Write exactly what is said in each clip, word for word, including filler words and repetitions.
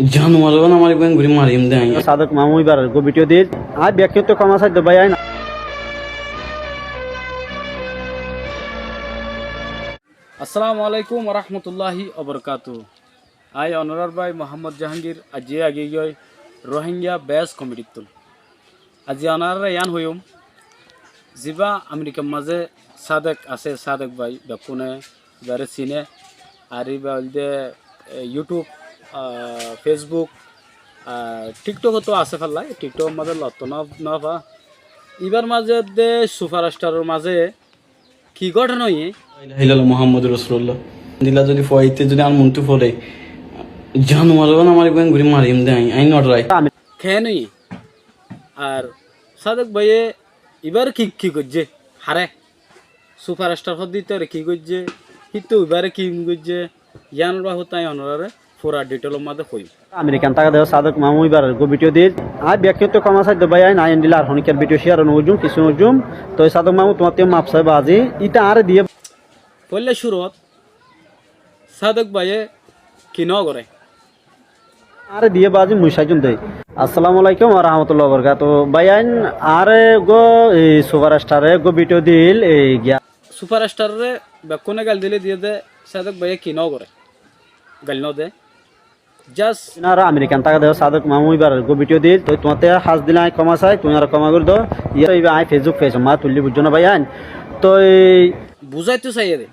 Januar ókkol amar iba engori marim de aññí. Sadok mamu ibar uggwá video dil. Aññí bekkúnottu kóma saidde bái ain. Assalamu alaikum warahmatulláhi wabarakátuhu. Aññí onorar bái Muhammod Jahangir, aijja aigiyói Rohingya best comedy ttún. Aijja onoráre yián hoiyúm, zibá Amerikar mazé Sadok asé, Sadok bái bekkúne ibáre siné. Ar ibá óilde, e, YouTube, ah, Facebook, ar TikTok ottu asé fallai, TikTok or mazé lotto no, no fa. Ibár mazé de superstar or mazé ki góthona óiye? La ilaha illallah Muhammadur Rasulullah. Endilla zodi foóite zodi añár muúntu fore, januar ókkol amar iba engori marim de aññí, aññí no dórai. Keén óiye? Ar Sadok báiye ibáre ki, ki goijjé? Haré? Superstar hoódde ítaré ki goijjé? Híte ibáre ki goijjé? Yiánor babote aññí onoráre fura detail or mazé hoiyúm. Amerikan tákade Sadok mamu ibar uggwá video dil. Aññí bekkúnottu kóma saidde bái ain, aññí endilla ar honíkkar video share no goijjúm, kissú no goijjúm. Toi Sadok mamu tuáñttú maf sai bazi, íte añáre diyé. Foóila cúrut Sadok báiye ki no goré? Añáre diyé bazi mui saijjum de. Assalamu alaikum warahmatulláhi wabarakátuhu. Bái ain, añáre uggwá, e, superstar e uggwá video dil, e, giya. Superstar re bekkúne gail dile diyé de, Sadok báiye ki no goré? Gail no de. Just. Añára Amerikan tákade Sadok mamu ibar uggwá video dil, toi tuáñtte hás dile aññí kóma sai, tuñí añáre kóma gorí do. Iyá ibá aññí Facebook page or mazé tuillí, buijjó né bái ain? Toi buzáito saiyé de.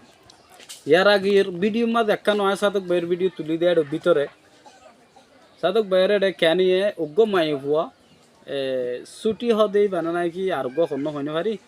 Yar agor video mazé ekkán aññí Sadok báiyor video tulí de, ér bútore Sadok báiyor éçe keén óiye uggwá maiyafua, e, Suti hoóde ibá né naki ar uggwá honnúa hoi no fari.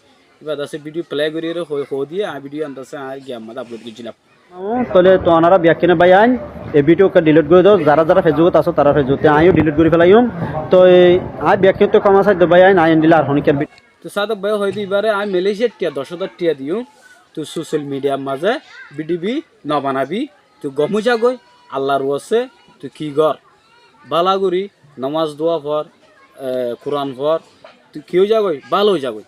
Ibá dase video play gorí ere hoi, hoi diyé, aññí video andase aññí giyar mazé upload goijjílam. Ó, tóile tuáñra bekkúne bái ain, e video ká delete gorí do, zará zará Facebook ot asó, tará Facebook ot aññíyo delete gorí felaiyum. Toi aññí bekkúnottu kóma saidde bái ain, aññí endilla ar honíkkar video. Toi Sadok báiye hoiyé de ibáre aññí Malaysiar thiañ doc házar thiañ diyum, tui social media r mazé video no banabi, tui gom ói zagói, Allar wasté tui ki gor, bála gorí nomaz dua for, e, Kuran for, tui ki ói zagói, bála ói zagói.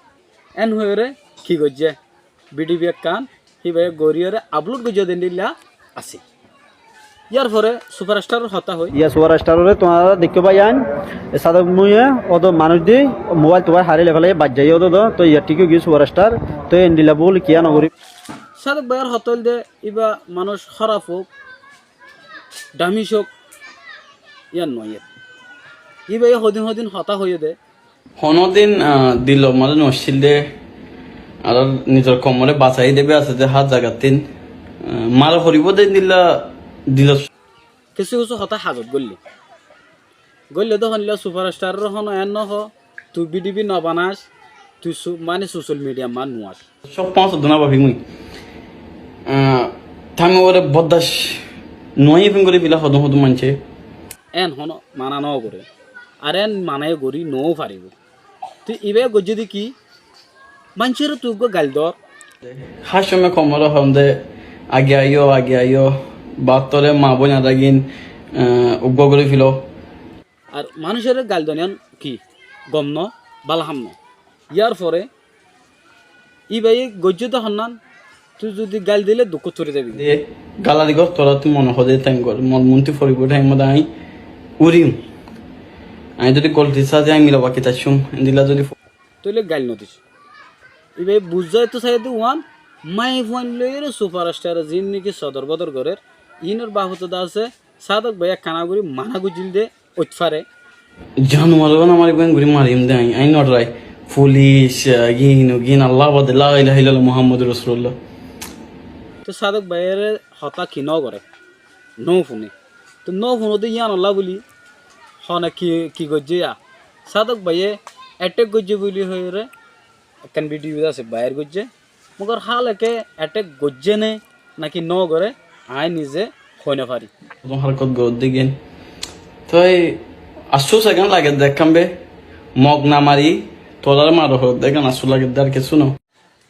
Eén hoiyóre ki goijjé? Video ekkán híba gorí ere upload goijjé de endilla asé. Yar fore superstar or hotá hoi. Iyá superstar ore tuáñra deikkó bái ain, e Sadok muye ódo manúic di mobile tuwai hári loi félaiye, baijjaiye ódo do, toi iyá thík ói giyé superstar, toi endilla búl kiyá no gorí. Sadok báiyor hotá óilde, ibá manúic hóraf ók, dhamíc ók, yián no yé. Ibáye hodin hodin hotá hoiyé de, Honódin, ah, dilor mazé no accíl de, añárar nizor koumoré basaiyé de, be asé de hár zagattún, ah, mara foribó de endilla dilor. Kissú kissú hotá hazot goillé. Goillé de honilla superstar ore honó eén no hoó, tui video no banás, tui su-, mane social media r mazé no as. Cók fañs duna bafi mui. Ah, tami ore boddac no óiye fín gorí fila hodún hodún maincé. Eén honó mana no goré. Ar eén mana gorí no faribó. Tui ibá goijjé de ki? Maincóre tui uggwá gail dor. Hár cómot koumoré hoó de, age aiyó, age aiyó, baáttore maa bóin adágin, eh, uggwá gorí filo. Ar manúicoré gail don yián ki? Gom no, bála ham no. Yar fore íbaye goijjé de honnán, tui zodi gail dile dukkót fori zabi. De, galari gor, tora tui mone hoó de thaim gor, mol muúntu foribó thaim ot aññí urim. Aññí zodi golti sá de aññí mila baki taiccúm, endilla zodi fo- Tóile gail no dis. Íbaye buzái to saiyé de uán, maiyafuain loiyóre superstar ziín niki sodor bodor gorér, iínor babote de asé, Sádok báiye ekkána gorí mana goijjíl de, óit fare. Januar ókkol amare beggún gorí marim de aññí, aññí no dórai. Fulic, ah, gin, gin, Allah bade, la ilaha illallah Muhammadur Rasulullah. Te Sádok báiyere hotá ki no goré? No fune. Te no fune de yíanolla buli, hone ki, ki goijjé ya? Sádok báiye attack goijjé buli hoiyóre ekkán video asé, bair goijjé. Mogor háleke attack goijjé né naki no goré, aññí nize hoi no fari. Hodún harkot goródde gin. Toi afsús ekkán lagedde ekkán be, Mog na mari, torare maro horódde ekkán afsús lagedde, ar kessú no.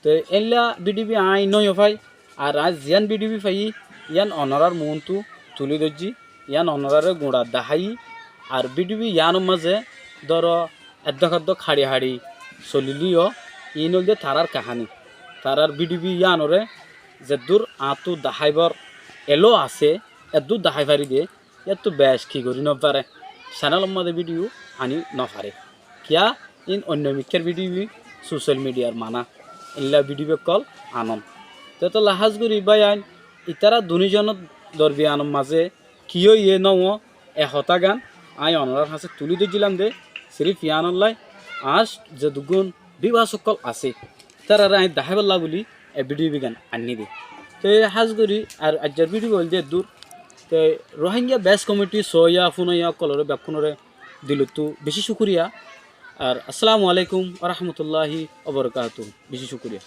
Toi éilla video aññí no fai, ar aññí ziyán video faiyí, yían onorár muúntu tulí dóijji. Yían onoráre guñça daháiyi, ar video yíanor mazé dóro eddók eddók haçi haçi solilíyo, iín óilde tarár kaháni. Tarár video yíanoré zeddúr añáttu daháibar eló asé, eddúr dahái fari de. yáttu bec ki gorí nofaré, cenelor mazé bídiyo aní nofaré. Kiyá, in oinno mikkár bídiyo, sosiyal midiyar mana, eilla bídiyo ókkol anon. Te tolla hás gorí báiyain, itará duní zonor dorbiyanor mazé ki óiye nóo, e hotágan aññí onorár hañsé tulí dóijjilam de, siríf yiánollá añár zeduggún bíbas ókkol asé, ítararé aññí deháibolla bóli e bídiyo bigán ainní de. Te hás gorí ar aijjar bídiyo óilde eddúr. Te Rohingya Best Comedy soóiya, fúnoiya ókkoloré bekkúnoré dilottú bicí cúkuriya. Ar assalamu alaikum wa rahmatullahi wa barakatuhu. Bicí cúkuriya.